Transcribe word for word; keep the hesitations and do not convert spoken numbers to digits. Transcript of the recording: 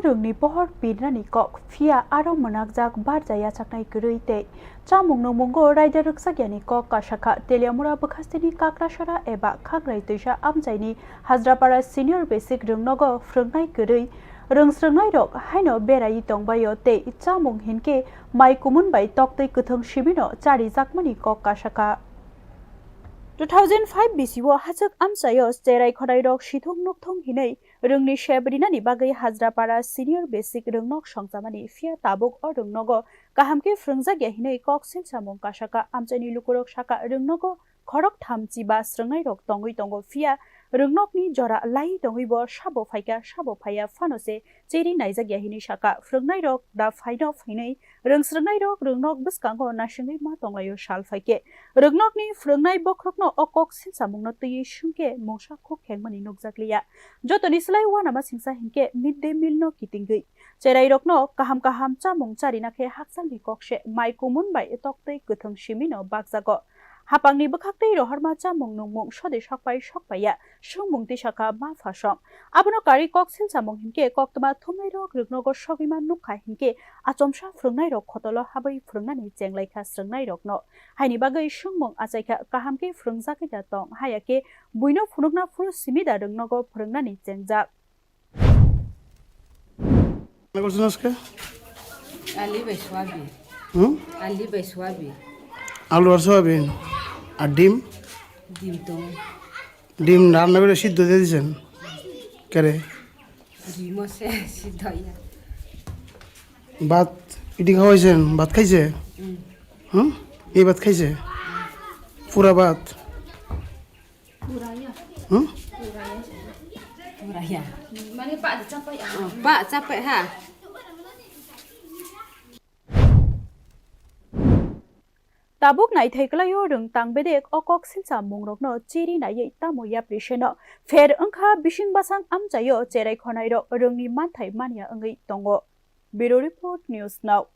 Rwngni pohor pirnani kok, phiya aro mwnakjak barja yachaknai kwrwi tei chamung nungmungo raida rwksakyani kok kasakha. Teliamura bwkhasteni Kakrasara eba Khangrai twisa amchaini Hajrapara Senior Basic rwngnogo phwrwngnai kwrwi rwngsrwngnairok haino beraiwi tongbaio tei chamung hinkhe mai kumun bai toktwi kwthwng simino charijakmani kok kasakha. Two thousand five bisio hachwk amchaio cherai khonairok sithung nukthung hinwi rwngni sep rinani bagwi Hajrapara Senior Basic rwngnok songchamani, phiya tabuk o rwngnogo kaham khe phwrwngjakya hinwi kok silsamung kasakha. Amchaini lukurok sakha, rwngnogo khoroktham chiba srwngnairok tongwi tongo, phiya rwngnokni jora laiwi tongwibo sabo phaikha, sabo phaiya phano se cheri naijakya hinwi sakha. Phwrwngnairok da phaino phainwi rwngsrwngnairok rwngnok bwskango nasingwi ma tonglaio sal phaikhe. Rwngnokni phwrwngnai bokhorokno o kok silsamungno twiwi swngkhe mungsa khuk khengmani nukjakliya. Jotoni slai uanama singsa hinkhe mid day meal no kitingwi cherairokno kaham kaham chamung charina khe hakchalni kokse mai kumun bai toktwi kwthwng simino bakjago. Hapangni bwkhaktwi rohorma chamung nungmung sode sokpai sokpaiya swngmung tisakha ma phasong. Abono karwi kok silsamung hinkhe koktwma thumnairok rwngnogo sogwima nukha hinkhe achomsa phwrwngnairok khotolo habwi phwrwngnani chenglaikha swrwngnairokno. Haini bagwi swngmung achaikha, kaham khe phwrwngjagwi da tong, haya khe buino phunukna phuru simi da rwngnogo phwrwngnani chengjak. রান্না করছেন আজকে? আলি bai soyabin. হুম? আলি bai soyabin. আলু আর সয়াবিন আর ডিম? ডিম তো. ডিম রান্না করে সিদ্ধ দিয়ে দিয়েছেন? কেরে? ডিমও সে সিদ্ধ ইয়া. ভাত ইডি খাওয়াইছেন? ভাত খাইছে? হুম. হুম? এই ভাত খাইছে? পুরা ভাত? Pura ya. Hmm? Pura ya. Pura ya. Mane pa di chapai ah. Oh, pa chapai ha. Tabuk naithai kwlaio rwng tang bedek o kok silsa mungrokno chiri naiwi tamo yapri seno. Pher wngkha bising basang amchaio cherai khonairok rwngni manthai manya wngwi tongo. Bureau Report, News Now.